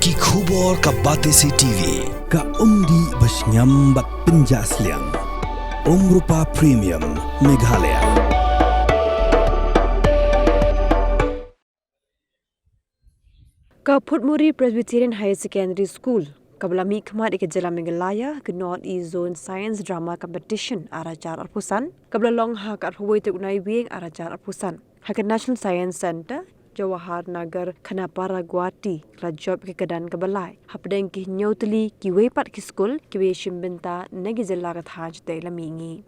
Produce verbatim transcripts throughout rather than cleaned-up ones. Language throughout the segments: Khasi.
Ki khubor ka Batesi T V, ka umdih ba shngiam bad pynjah sliang. Umrupa Premium, Meghalaya. Ka Phutmuri Presbyterian Higher Secondary School, kaba la mihkhmat ïa ka jylla Meghalaya ha ka North East Zone Science Drama Competition ar hajar arphew san, kaba la long ha ka arphew wei tarik u Naiwieng ar hajar arphew san ha ka National Science Centre, Jawahar Nagar, Khanapara, Guwahati, ka la jop ïa ka kyrdan kaba lai hapdeng ki hynñiew tylli kiwei pat ki skul kiba ïashim bynta na ki jylla ka thaiñ shatei lam mihngi.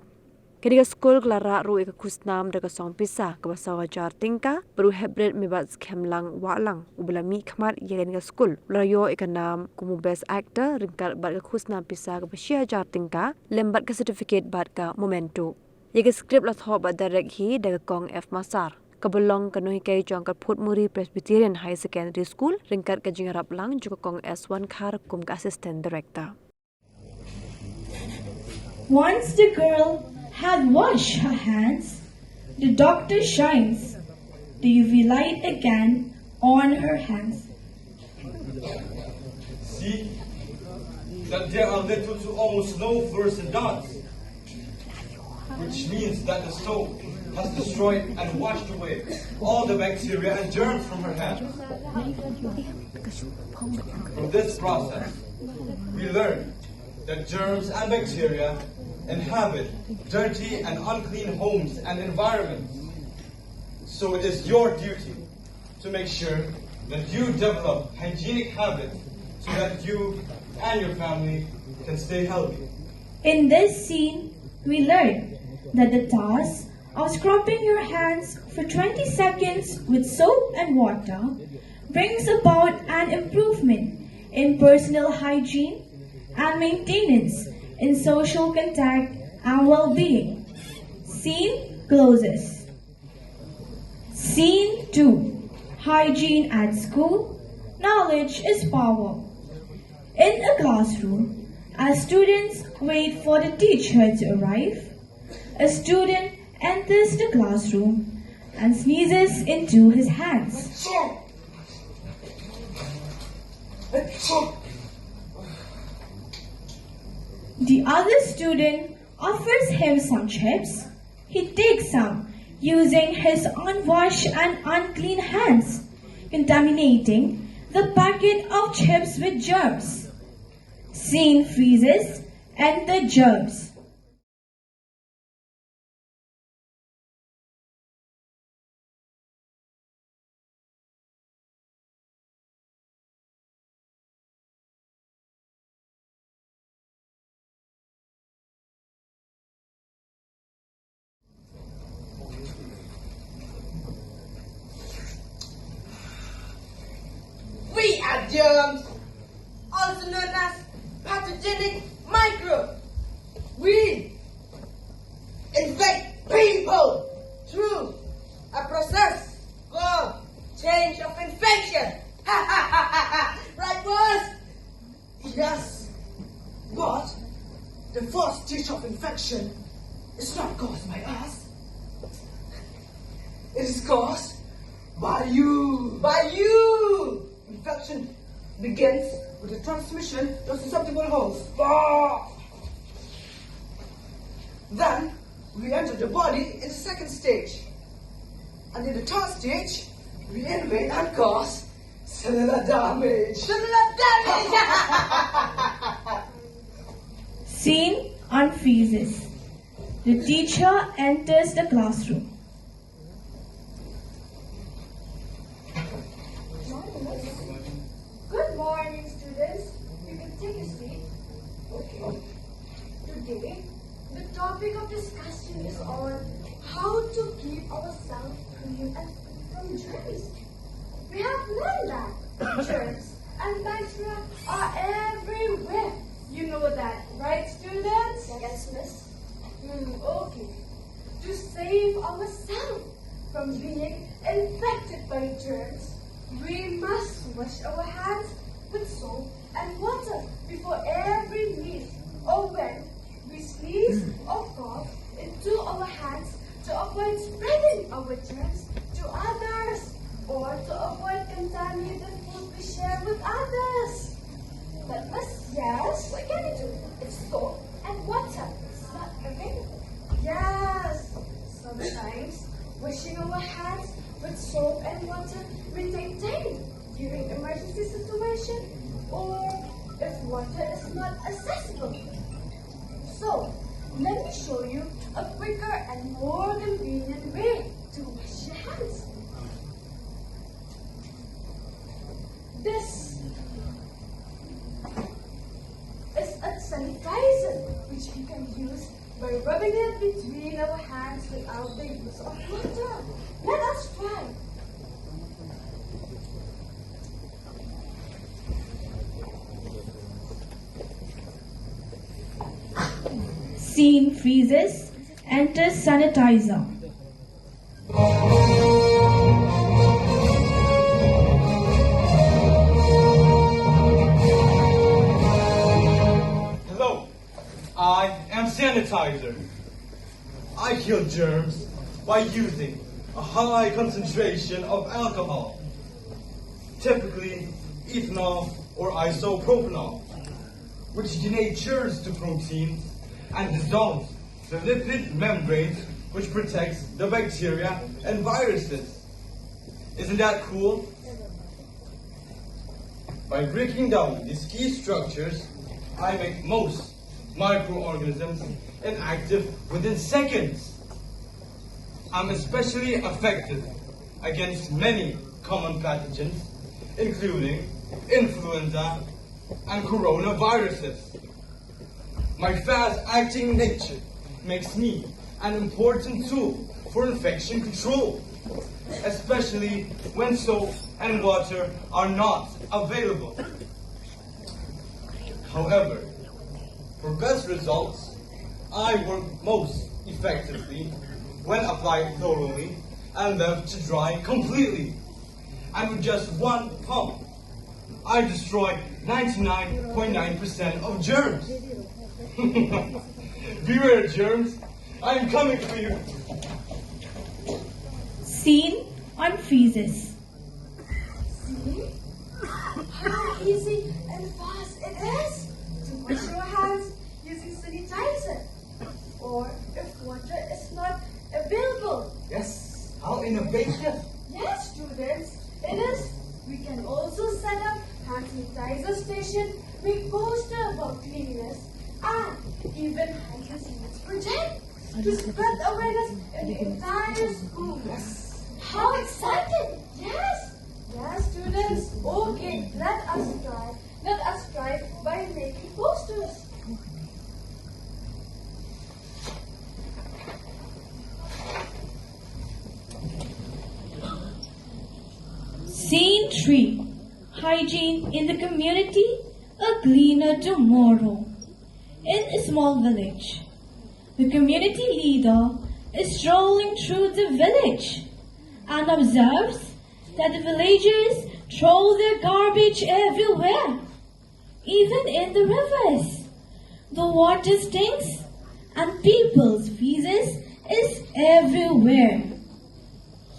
Kane ka skul ka la rah ruh ïa ka khusnam da ka song pisa kaba saw hajar tyngka bad u Hepbret Mebat Skhemlang Wahlang, uba la mihkhmat ïa kane ka skul, u la ïoh ïa ka nam kum u Best Actor ryngkat bad ka khusnam pisa kaba shi hajar tyngka lem bad ka certificate bad ka memento. Ïa ka script la thoh bad direct hi da ka Kong F Masar, kaba long ka nonghikai jong ka Phutmuri Presbyterian Higher Secondary School ryngkat ka jingïarap lang jong ka Kong S Wankhar kum ka Assistant Director. Once the girl had washed her hands, the doctor shines the U V light again on her hands. See that there are little to almost no furs and darts, which means that the soap has destroyed and washed away all the bacteria and germs from her hands. From this process, we learn that germs and bacteria inhabit dirty and unclean homes and environments. So it is your duty to make sure that you develop hygienic habits so that you and your family can stay healthy. In this scene, we learn that the task of scrubbing your hands for twenty seconds with soap and water brings about an improvement in personal hygiene and maintenance in social contact and well-being. Scene closes. Scene two. Hygiene at school. Knowledge is power. In a classroom, as students wait for the teacher to arrive, a student enters the classroom and sneezes into his hands. The other student offers him some chips. He takes some, using his unwashed and unclean hands, contaminating the packet of chips with germs. Scene freezes and the germs. We are germs, also known as pathogenic microbes. We infect people through a process called change of infection. Right, boss? Yes. But the first stage of infection is not caused by us. It is caused by you. By you. Infection begins with the transmission to susceptible host. Ah! Then we enter the body in the second stage. And in the third stage, we invade and cause cellular damage. Cellular damage! Scene unfreezes. The teacher enters the classroom. Good morning, students. You can take a seat. Okay. Today, the topic of discussion is on how to keep ourselves clean and free from germs. We have learned that germs and bacteria are everywhere. You know that, right, students? Yes, miss. Hmm, okay. To save ourselves from being infected by germs, we must wash our hands with soap and water before every meal or when we sneeze or cough into our hands to avoid spreading our germs to others or to avoid contaminating the food we share with others. Yes, what can we do if soap and water is not available? Yes, sometimes washing our hands with soap and water may take time during emergency situation or if water is not accessible. So, let me show you a quicker and more convenient way to wash your hands. This is a sanitizer which we can use by rubbing it between our hands without the use of water. Let us try. Scene freezes, enter sanitizer. Hello, I am sanitizer. I kill germs by using a high concentration of alcohol, typically ethanol or isopropanol, which denatures the proteins and dissolves the lipid membranes which protects the bacteria and viruses. Isn't that cool? By breaking down these key structures, I make most microorganisms inactive within seconds. I'm especially effective against many common pathogens, including influenza and coronaviruses. My fast acting nature makes me an important tool for infection control, especially when soap and water are not available. However, for best results, I work most effectively when applied thoroughly and left to dry completely. And with just one pump, I destroy ninety-nine point nine percent of germs. Beware, germs. I am coming for you. Scene on freezes. See? How easy and fast it is to wash your hands using sanitizer. Or if water is not available. Yes, how innovative. Yes, students, it is. We can also set up hand sanitizer station, make poster about cleanliness, and even hand sanitizer project to spread awareness in the entire school. How exciting! Yes! Yes, students. Okay, let us try. Let us try by making posters. Scene three. Hygiene in the community, a cleaner tomorrow. In a small village, the community leader is strolling through the village and observes that the villagers throw their garbage everywhere, even in the rivers. The water stinks and people's feces is everywhere.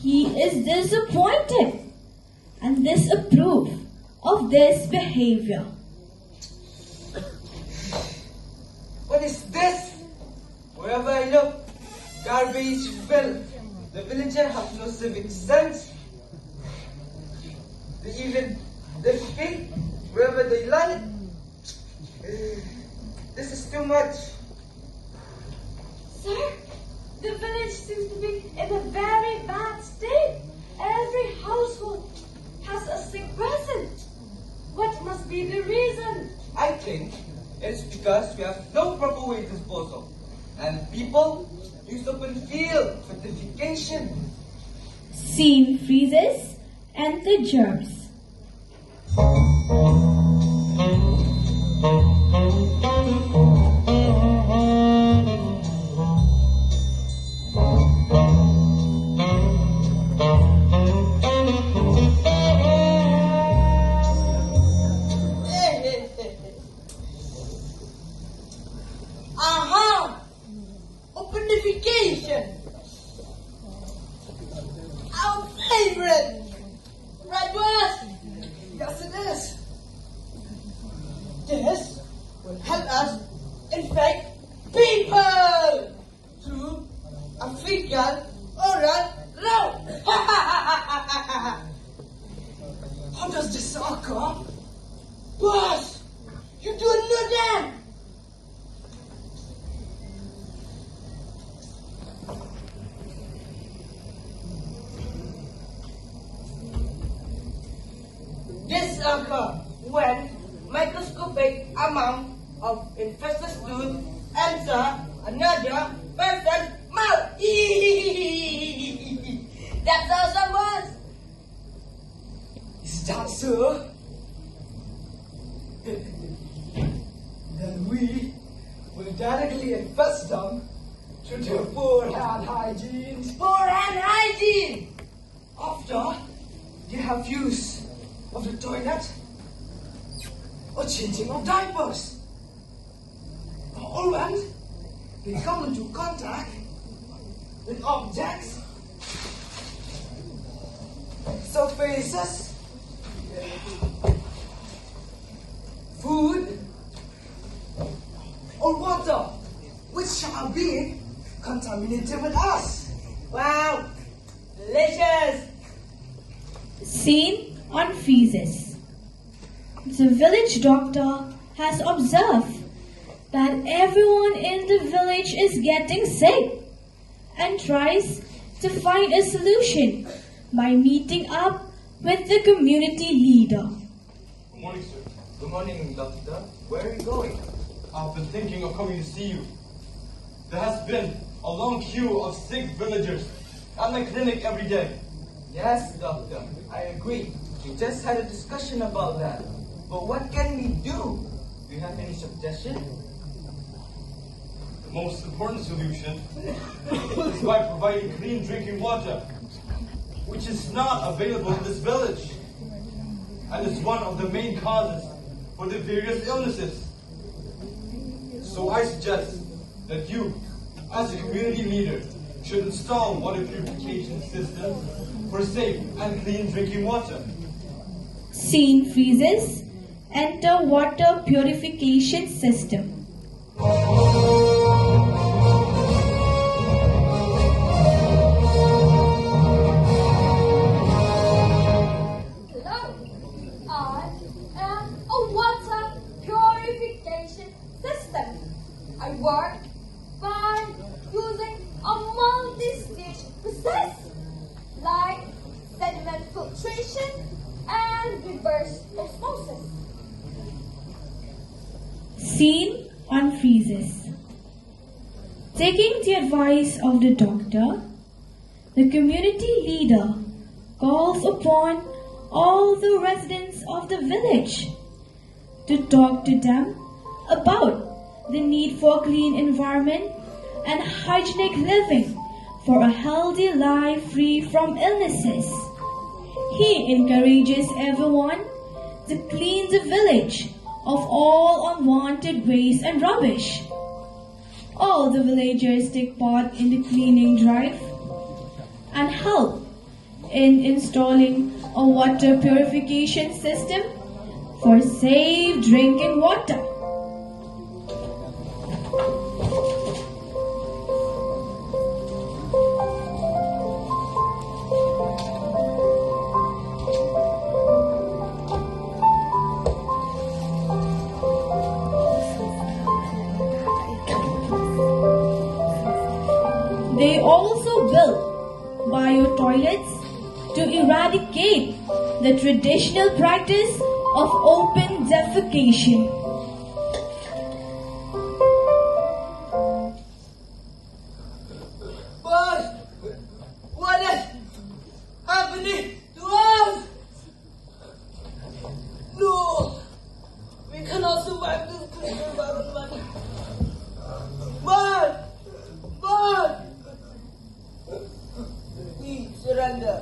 He is disappointed and disapprove of this behavior. What is this? Wherever I look, garbage filled. The villagers have no civic sense. They even defecate wherever they like. This is too much. Sir, the village seems to be in a very bad state. Every household has a sick person. What must be the reason? I think it's because we have no proper waste disposal, and people use open field for defecation. Scene freezes and the germs. Aha! Openification! Our favorite! Right, boss? This will help us infect people through a fecal oral route. How does this occur? Boss, you don't know that. This occur when microscopic amount of infectious tooth enter another person's mouth. That's awesome, boss. Is that so? Then we will directly infest them through their poor hand hygiene. Poor hand hygiene! After they have use of the toilet or changing of diapers, or when they come into contact with objects, surfaces, food, or water, which shall be contaminated with us. Wow! Delicious! Scene on feces. The village doctor has observed that everyone in the village is getting sick and tries to find a solution by meeting up with the community leader. Good morning, sir. Good morning, Doctor. Where are you going? I've been thinking of coming to see you. There has been a long queue of sick villagers at my clinic every day. Yes, Doctor, I agree. We just had a discussion about that. But what can we do? Do you have any suggestion? The most important solution is by providing clean drinking water, which is not available in this village and is one of the main causes for the various illnesses. So I suggest that you, as a community leader, should install water purification system for safe and clean drinking water. Scene freezes. Enter water purification system. Hello, I am a water purification system. I work by using a multi-stage process like sediment filtration and reverse osmosis. Scene on freezes. Taking the advice of the doctor, the community leader calls upon all the residents of the village to talk to them about the need for clean environment and hygienic living for a healthy life free from illnesses. He encourages everyone to clean the village of all unwanted waste and rubbish. All the villagers take part in the cleaning drive and help in installing a water purification system for safe drinking water. They also built bio toilets to eradicate the traditional practice of open defecation. But what is happening to us? No, we cannot survive this cruel environment. But, but, we surrender.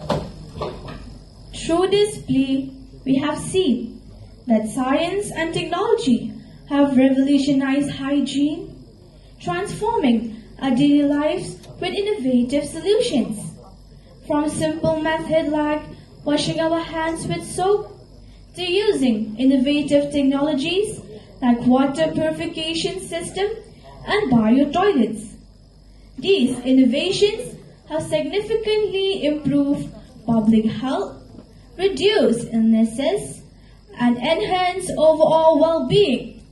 Through this play, we have seen that science and technology have revolutionized hygiene, transforming our daily lives with innovative solutions. From simple method like washing our hands with soap to using innovative technologies like water purification system and bio toilets. These innovations have significantly improved public health, reduced illnesses, and enhanced overall well-being.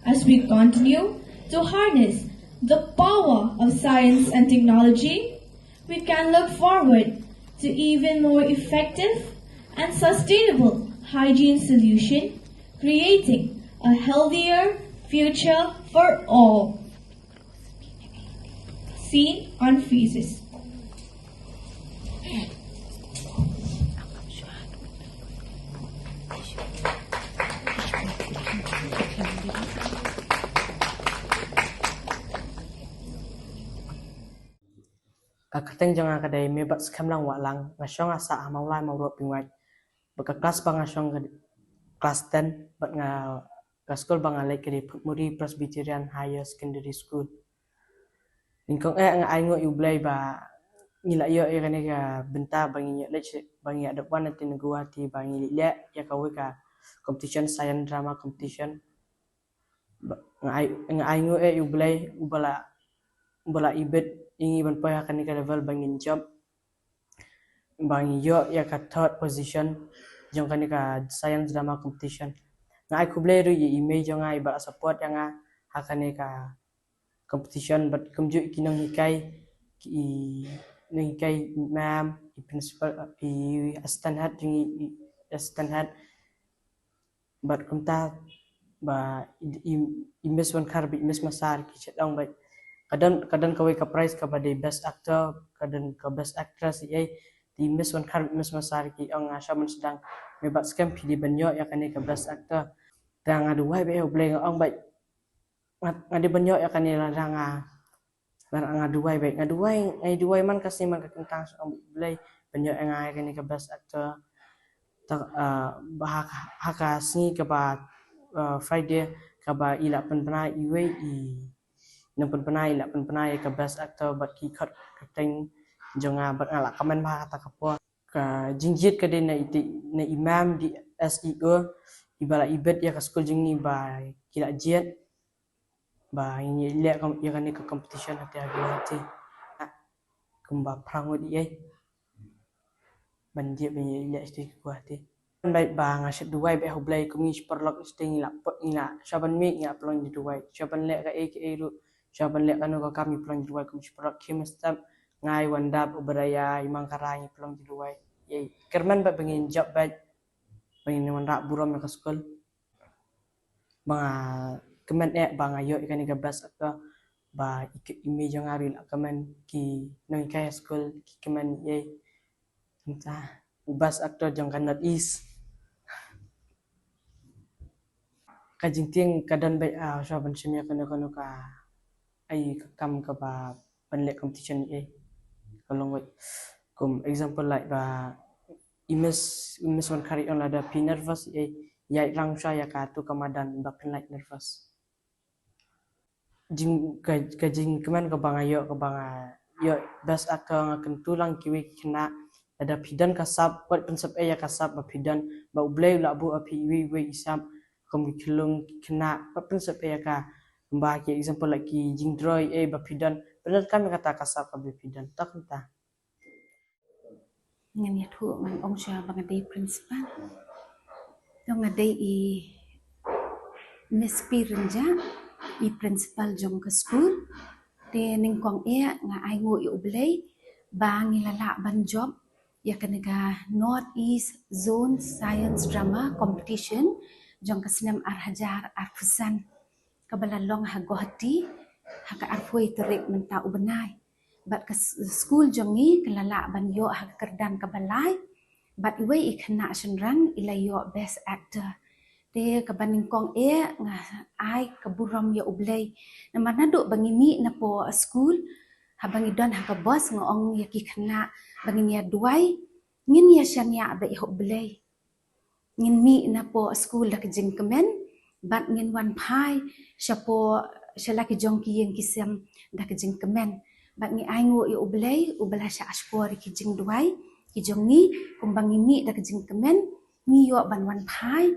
As we continue to harness the power of science and technology, we can look forward to even more effective and sustainable hygiene solution, creating a healthier future for all. Scene on faces. Ka kyrteng jong nga ka dei Mebat Skhem Lang Wah Lang, nga shong nga sah ha Mawlai Mawroh Pynwait. Bad ka klas ba nga shong ka klas ten, bad nga, ka skul ba nga leit ka dei Phutmuri Presbyterian Higher Secondary School. Nyngkong eh nga ainguh ïa U Blei ba ngi la ïoh ïa kane ka bynta ba ngi ïoh leit, ba ngi ïoh dep wan na Guwahati ba ngi leit leh ïa kawei ka competition, science drama competition. Ba nga ai, nga ainguh eh ïa U Blei uba la, uba la ibit ïa ngi ban poi ha kane ka level ba ngin jop, ba ngi ïoh ïa ka third position jong kane ka science drama competition. Nga ai khublei ruh ïa i mei jong nga iba la support ïa nga ha kane ka competition, bad kumjuh ki nonghikai, ki nonghikai, ma'am, i principal, i assistant head jong ngi, i assistant head. Bad kumta ba i, i, i Miss Wankhar bad i Miss Masar ki shet ong ba ka don, ka don kawei ka prize kaba dei best actor, ka don ka best actress, ïa. Te i Miss Wankhar bad i Miss Masar ki ong, nga shah ban sdang, Mebat Skhem, phi dei ban ïoh ïa kane ka best actor. Te nga duwai bad ïa U Blei, nga ong ba nga, nga dei ban ïoh ïa kane lada nga, lada nga duwai bad, nga duwai, nga duwai man ka sngi man ka kyntang, shu ong bad U Blei ban ïoh ïa nga ïa kane ka best actor. Te, ah, ba ha, ha ka sngi kaba, ah, Friday kaba i la pynbna iwei i nongpynbna, i la pynbna ïa ka best actor bad ki khot kyrteng jong nga bad nga la kmen bha ha kata ka por. Ka jingjied ka dei na i, na i ma'am D S E O iba la ibit ïa ka skul jong ngi ba ki la jied ba ngin ïa leh ïa kane ka competition hangtei ha Guwahati. Kumba phra ngut ïa ban jied ban ïa leh shatei ha Guwahati. Bad ba nga shah duwai bad ha U Blei kum ngi shi paralok shatei ngi la pynlong, ngi la shah ban mih ngi la pynlong jingduwai, shah ban leh kaei kaei ruh, shah ban leh kano ka kam ngi pynlong jingduwai kum shi paralok, khie mynstep, nga, i Wandap, u Braya, i Mangkara, ngi pynlong jingduwai. Ïa kyrmen bad ba ngin jop bad ba ngin wanrah burom ïa ka skul. Ba nga kmen eh ba nga ïoh ïa kane ka best actor, ba i, i mei jong nga ruh i la kmen, ki nonghikai skul ki kmen, ïa. Kumta u best actor jong ka North East. Ka jingtieng ka don bad, ah, shuwa ban shim ïa kano kano ka, ai, ka kam kaba ban leh competition, ïa, ka long bad, kum example like ba i Miss, i Miss Wankhar i ong lada phi nervous, ïa, ïaid rang shuwa ïa katu ka madan ba phin lait nervous. Jing, ka, ka jingkmen kaba nga ïoh, kaba nga ïoh best actor, nga kyntu lang kiwei ki khynnah, lada phi don ka sap, wat pynsep eh ïa ka sap ba phi don, ba U Blei u la buh ïa phi iwei iwei i sap, kum ki khyllung ki khynnah, wat pynsep eh ïa ka. Kumba ki example like ki jingdro, eh, ba phi don, pyndonkam ïa kata ka sap kaba phi don. Te kumta. Ngan ïathuh, ngan ong shuwa ba nga dei principal. To nga dei i Miss P Rynjah, i principal jong ka skul. Te nyngkong eh nga ainguh ïa U Blei ba ngi la lah ban jop ïa kane ka North East Zone Science Drama Competition jong ka snem ar hajar arphew san, kaba la long ha Guwahati ha ka arphew tarik mynta u bnai. Bad ka s-, skul jong ngi ka la lah ban ïoh ha ka kyrdan kaba lai. Bad iwei i khynnah shynrang i la ïoh best actor. Te kaba nyngkong eh nga ai ka burom ïa U Blei. Namar naduh ba ngi mih na poh skul, haba ngi don ha ka bus nga ong ïa ki khynnah ba ngin ïa duwai, ngin ïa shaniah bad ïa U Blei. Ngin mih na poh skul da ka jingkmen, bad ngin wan phai sha poh, sha la ki jong ki ïing ki sem da ka jingkmen. Bad ngi ainguh ïa U Blei, uba la shah shkor ïa ki jingduwai ki jong ngi, kumba ngi mih da ka jingkmen, ngi ïoh ban wan phai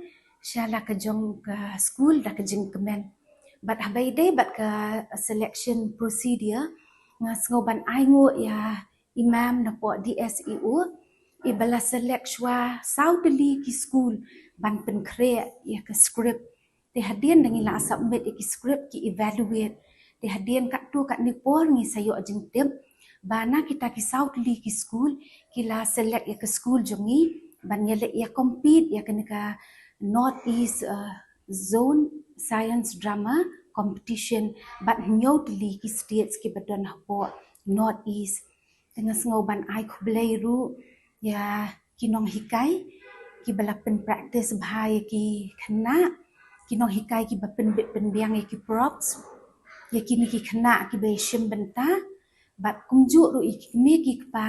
sha la ka jong ka school da ka jingkmen. Bad haba ïadei bad ka selection procedure, nga sngew ban ai nguh ïa i ma'am napoh D S E O, i ba la select shuwa saw tylli ki school ban pynkhreh ïa ka script. Te hadien da ngi la submit ïa ki script, ki evaluate. Te hadien katto katne por ngi sa ïoh jingtip ba na kita ki saw tylli ki school ki la select ïa ka school jong ngi ban ïaleh ïa compete ïa kane ka North East, uh, Zone Science Drama Competition bad hynñiew tylli ki states ki ba don hapoh North East. Te nga sngew ban ai khublei ruh ïa ki nonghikai ki ba la pyn practice bha ïa ki khynnah, ki nonghikai ki ba pynbit pynbiang ïa ki props ïa kine ki khynnah ki ba ïashim bynta, bad kumjuh ruh ïa ki kmie ki kpa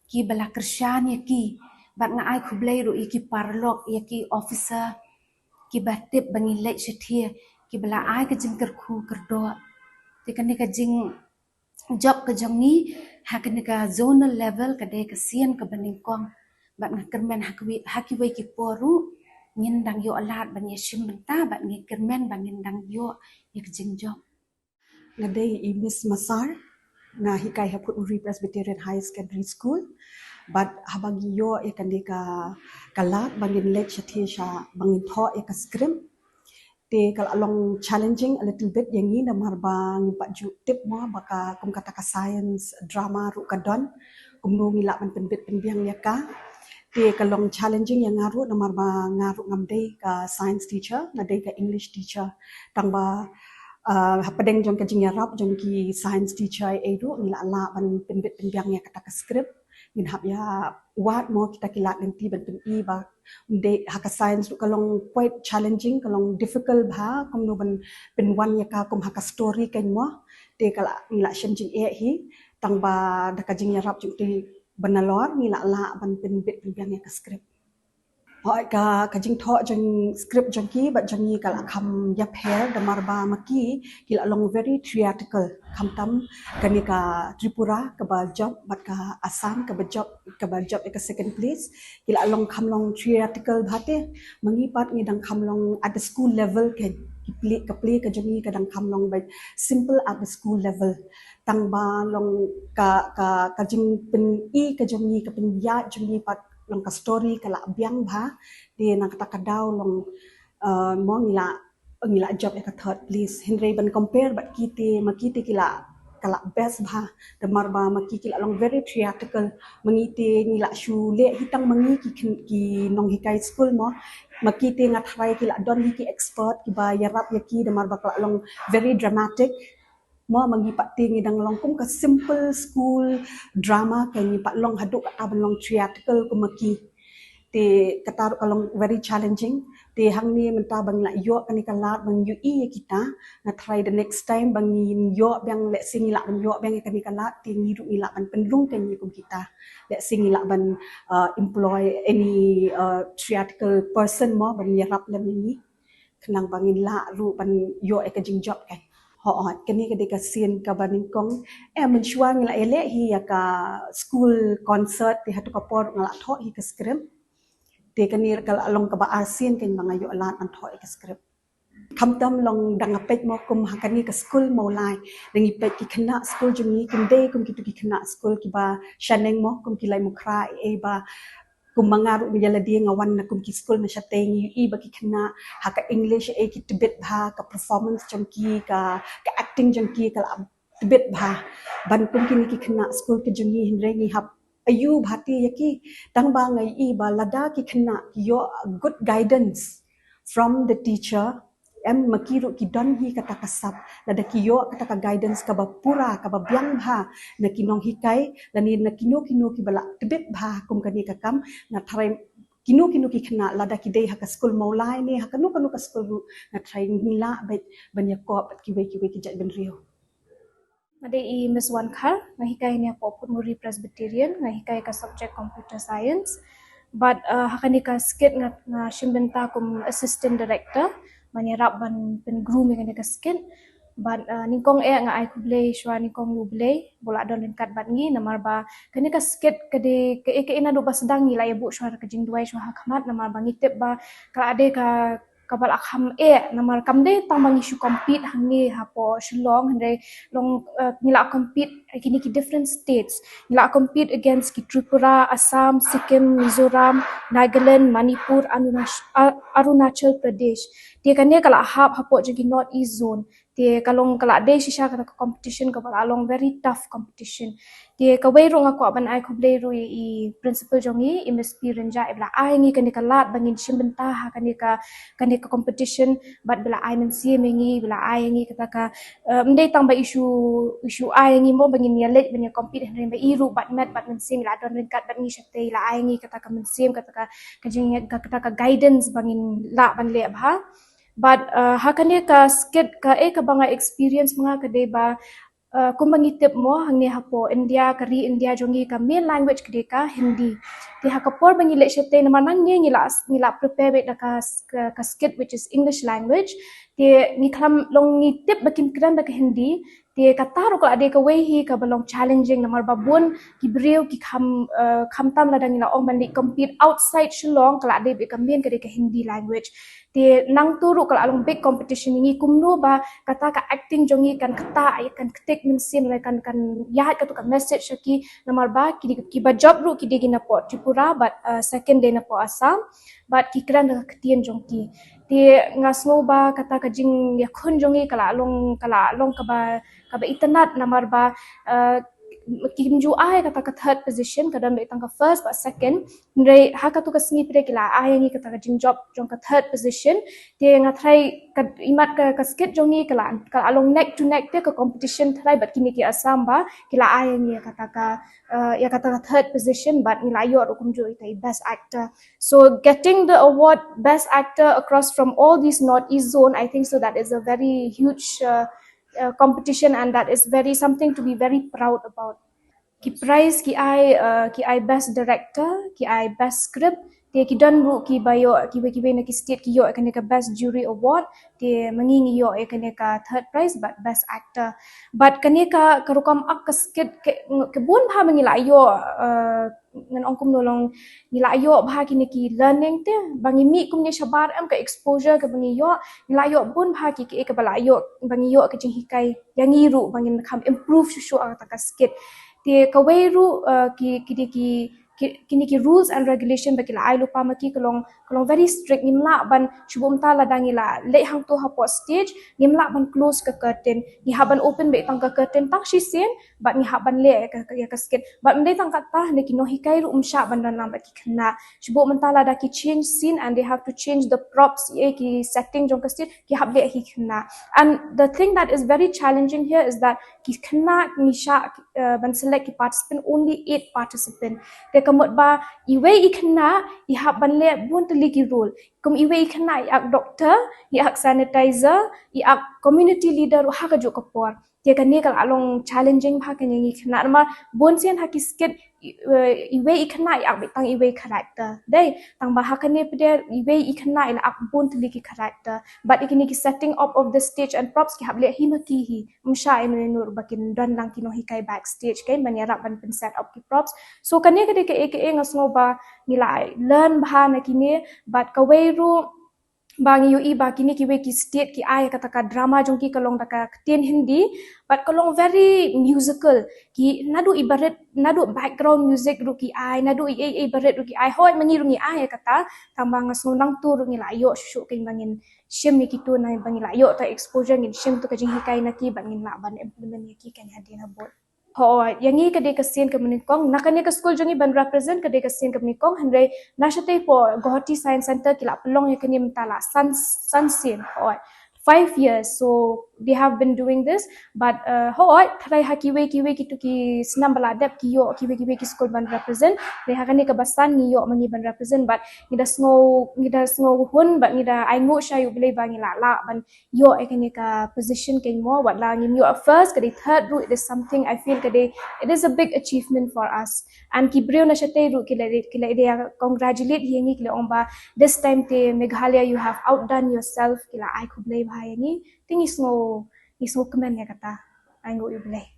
ki ba la kyrshan ïa ki. Bad nga ai khublei ruh ïa ki paralok, ïa ki officer ki ba tip ba ngi leit shathie, ki ba la ai ka jingkyrkhu kyrdoh. Te kane ka jing jop ka jong ngi ha kane ka zonal level ka dei ka sien ka ba nyngkong. Bad nga kyrmen ha kiwei, ha kiwei ki por ruh ngin dang ïoh lad ban ïashim bynta, bad nga kyrmen ba ngin dang ïoh ïa ka jingjop. Nga dei i Miss Masar, nga hikai ha Phutmuri Presbyterian Higher Secondary School. Bad haba ngi ïoh ïa kane ka, ka lad ba ngin leit shathie sha, ba ngin thoh ïa ka script, te ka la long challenging a little bit ïa ngi, namar ba ngim pat ju tip mo ba ka kum kata ka science drama ruh ka don, kumno ngi lah ban pynbit pynbiang ïa ka. Te ka long challenging ïa nga ruh, namar ba nga ruh ngam dei ka science teacher, nga dei ka English teacher. Tang ba, uh, hapdeng jong ka jingïarap jong ki science teacher ei ruh ngi la lah ban pynbit pynbiang ïa kata ka script. Ngin hap ïa wad mo kita ki lad lynti ban pyni ba ym dei, ha ka science ruh ka long quite challenging, ka long difficult bha kumno ban pynwan ïa ka kum ha ka story kein mo. Te ka la, ngi la shem jingeh hi, tang ba da ka jingïarap jong uta u banalor ngi la lah ban pynbit pynbiang ïa ka script. Hooid, ka, ka jingthoh jong script jong ki bad jong ngi ka la kham ïapher, namar ba ma ki ki la long very theatrical. Khamtam kane ka Tripura ka ba jop bad ka Assam ka ba jop, ka ba jop ïa ka second place, ki la long kham long theatrical bha te. Ma ngi pat ngi dang kham long at the school level kein. Ki plie, ka plie ka jong ngi ka dang kham long ba simple at the school level. Tang ba long ka, ka, ka jingpyni ka jong ngi, ka pynïaid jong ngi pat long ka story ka la biang bha. Te na kata ka daw long, uh, mo ngi la, ngi la jop ïa ka third place. Hynrei ban compare bad ki te, ma ki te ki la, ka la best bha. Namar ba ma ki ki la long very theatrical. Ma ngi te ngi la shu leh hi tang ma ngi ki kyn-, ki nonghikai school mo. Ma ki te nga tharai ki la don hi ki expert ki ba ïarap ïa ki, namar ba ka la long very dramatic. Mo ma ngi pat te ngi dang long kum ka simple school drama, ka ngi pat long haduh kata ban long theatrical kum ma ki. Te kata ruh ka long very challenging. Te hangne mynta ba ngi la ïoh kane ka lad ba ngi ïohi ïa kita, nga tharai the next time ba ngin ïoh biang, let's say ngi lah ban ïoh biang ïa kane ka lad, te ngi ruh ngi lah ban pynrung kein kum kita. Let's say ngi lah ban, uh, employ any, uh, theatrical person mo ban ïarap lem ïa ngi. Khnang ba ngin lah ruh ban ïoh ïa ka jingjop kein. Hooid, kane ka dei ka sien ka ba nyngkong. Eh, mynshuwa ngi la ïaleh hi ïa ka school concert, te hato ka por nga la thoh hi ka script. Te kane ka la long ka ba ar sien kein ba nga ïoh lad ban thoh ïa ka script. Khamtam long dang nga peit mo kum ha kane ka school Mawlai, dang ngi peit ki khynnah school jong ngi kim dei kum kito ki khynnah school ki ba shaneng mo, kum ki Laitumkhrah ei ei ba kum ma nga ruh mynta lade nga wan na kum ki school na shatei, ngi ïohi ba ki khynnah ha ka English ei ki tbit bha, ka performance jong ki, ka, ka acting jong ki ka la tbit bha ban kum kine ki khynnah school ki jong ngi. Hynrei ngi hap aiu bha te ïa ki, tang ba nga ïohi ba lada ki khynnah ki ïoh good guidance from the teacher, em, ma ki ruh ki don hi kata ka sap, lada ki ïoh kata ka guidance ka ba pura, ka ba biang bha na ki nonghikai lane na kino kino ki ba la tbit bha kum kane ka kam. Nga tharai kino kino ki khynnah lada ki dei ha ka school Mawlai ne ha kano kano ka school ruh, nga tharai ngi lah beit ban ïakop bad kiwei kiwei ki jaitbynriew. Nga dei i Miss Wankhar, nga hikai ne hapoh Phutmuri Presbyterian, nga hikai ka subject Computer Science. Bad, uh, ha kane ka skit nga, nga shim bynta kum assistant director, nga ïarap ban pyngroom ïa kane ka skit. Bad, uh, nyngkong eh nga ai khublei shuwa nyngkong ïa U Blei ba u la don ryngkat bad ngi, namar ba kane ka skit ka dei ka, ka, ka ina du ba sdang ngi la ïa buh shuwa ka jingduwai shuwa ha khmat, namar ba ngi tip ba ka la dei ka kaba la kham eh, namar kam dei tang ba ngi shu compete hangne hapoh Shillong, hynrei long, uh, ngi la compete kine ki different states. Ngi la compete against ki Tripura, Assam, Sikkim, Mizoram, Nagaland, Manipur, Arunash-, Ar-, Arunachal Pradesh. Te kane ka la hap hapoh jong ki North East Zone. Te ka long ka la dei shisha kata ka competition kaba la long very tough competition. Te kawei ruh nga kwah ban ai khublei ruh ïa i principal jong ngi, i Miss P Rynjah, iba la ai ngi kane ka lad ba ngin shim bynta ha kane ka, kane ka competition, bad ba la ai mynsiem ïa ngi, ba la ai ngi kata ka, eh, ym dei tang ba i shu, i shu ai ngi mo ba ngin ïa leit ban ïa compete, hynrei ba i ruh bad met bad mynsiem i la don ryngkat bad ngi shatei, i la ai ngi kata ka mynsiem, kata ka, ka jing, ka, kata ka guidance ba ngin lah ban leh bha. But, uh, ha kane ka skit, kaei kaba nga experience ma nga ka dei ba, uh, kumba ngi tip mo, hangne hapoh India, ka ri India jong ngi, ka main language ka dei ka Hindi. Te ha ka por ba ngi leit shatei, namar nangne ngi la, ngi la prepare beit da ka, ka, ka skit which is English language. Te ngi khlem long, ngi tip ba kim kren da ka Hindi. Te kata ruh ka la dei kawei hi kaba long challenging, namar ba bun ki briew ki kham, uh, khamtam lada ngi la ong ban leit compete outside Shillong, ka la dei beit ka main ka dei ka Hindi language. Te nangta ruh ka la long big competition ïa ngi, kumno ba kata ka acting jong ngi kan ktah, kan ktik mynsiem, kan, kan ïaid katu ka message sha ki, namar ba ki, kiba jop ruh ki dei ki napoh Tripura, bad, uh, second dei napoh Assam, bad ki kren da ka ktien jong ki. Te nga sngew ba kata ka jingïakhun jong ngi ka la long, ka la long kaba, kaba itynnad, namar ba, uh, kim ju ai kata ka third position, ka don beit tang ka first bad second. Hynrei ha katu ka sngi pat ki la ai ngi kata ka jingjop jong ka third position. Te nga tharai ka, imat ka, ka skit jong ngi ka la, ka la long neck to neck, te ka competition tharai bad kine ki Assam ba ki la ai ngi kata ka, uh, ïa kata ka third position, bad ngi la ïoh ruh kumjuh ïa ka best actor. So getting the award best actor across from all these North East Zone, I think so that is a very huge, uh, uh, competition, and that is very something to be very proud about. Ki prize ki ai, uh, ki ai best director, ki ai best script, te ki don ruh kiba ïoh, kiwei kiwei na ki state ki ïoh ïa kane ka best jury award, te ma ngi ngi ïoh ïa kane ka third prize bad best actor. Bad kane ka, ka rukom ak ka skit ka, ka bun bha ma ngi la ïoh, uh, ngan ong kumno long, ngi la ïoh bha kine ki learning, te ba ngi mih kumne shabar, em, ka exposure kaba ngi ïoh, ngi la ïoh bun bha ki, ki, kaba la ïoh, ba ngi ïoh ka jinghikai ïa ngi ruh ba ngin kham improve shuh shuh ïa kata ka skit. Te kawei ruh, uh, ki, ki dei ki, ki, kine ki rules and regulation ba ki la ai lypa ma ki ka long, ka long very strict. Ngim lah ban, shu buh mynta lada ngi la leit hangto hapoh stage, ngim lah ban close ka curtain. Ngi hap ban open beit tang ka curtain tang shisien, bad ngi hap ban leh ïa ka, ïa ka skit. Bad ym dei tang kata, ne ki nonghikai ruh ym shah ban don lang bad ki khynnah. Shu buh mynta lada ki change scene and they have to change the props, ïa ki setting jong ka stage, ki hap leh hi khynnah. And the thing that is very challenging here is that ki khynnah ngi shah, uh, ban select ki participant, only eight participant. Te ka mut ba iwei i khynnah i hap ban leh bun tylli ki role. Kum iwei i khynnah i ak doctor, i ak sanitizer, i ak community leader, ha kajuh ka por. Te kane ka la long challenging bha kane ngi khynnah, namar bun sien ha ki skit, i, eh, iwei i khynnah i ak beit tang iwei character. Dei, tang ba ha kane pat iwei i khynnah i la ak bun tylli ki character. Bad ïa kine ki setting up of the stage and props ki hap leh hi ma ki hi. Ym shah ïa mano mano ba kin don lang ki nonghikai backstage, kan, ban ïarap ban pyn set up ki props. So kane ka dei kaei kaei nga sngew ba ngi la learn bha na kine, bad kawei ruh ba ngi ïohi ba kine kiwei ki state ki ai kata ka drama jong ki ka long da ka ktien Hindi, bad ka long very musical. Ki naduh i barit, naduh background music ruh ki ai, naduh i ei ei barit ruh ki ai, hooid ma ngi ruh ngi ai kata, tang ba nga sngew nangta ruh ngi la ïoh shuh shuh, kan, ba ngin shim ïa kitu, na ba ngi la ïoh ta exposure, ngin shim tu ka jinghikai na ki, bad ngin lah ban implement ïa ki, kan, hadien habud. Hooid, ïa ngi ka dei ka sien kaba nyngkong, na kane ka skul jong ngi ban represent ka dei ka sien kaba nyngkong, hynrei na shatei hapoh Guwahati Science Centre ki la pynlong ïa kane mynta la san, san sien, hooid. Five years, so they have been doing this, but, uh, hooid, tharai ha kiwei kiwei kitu ki snam ba la dep ki ïoh kiwei kiwei ki skul ban represent, hynrei ha kane kaba san ngi ïoh ma ngi ban represent, but ngi da sngew, ngi da sngew hun, bad ngi da ainguh sha U Blei ba ngi la lah ban ïoh ïa kane ka position, kan, mo, wat la ngim ïoh first, ka dei third ruh, it is something I feel ka dei, it is a big achievement for us. And ki briew na shatei ruh ki la, ki la dei congratulate ïa ngi, ki la ong ba this time te Meghalaya you have outdone yourself, ki la ai khublei bha ïa ngi. Te ngi sngew, ngi sngewkmen ïa kata. Ainguh U Blei.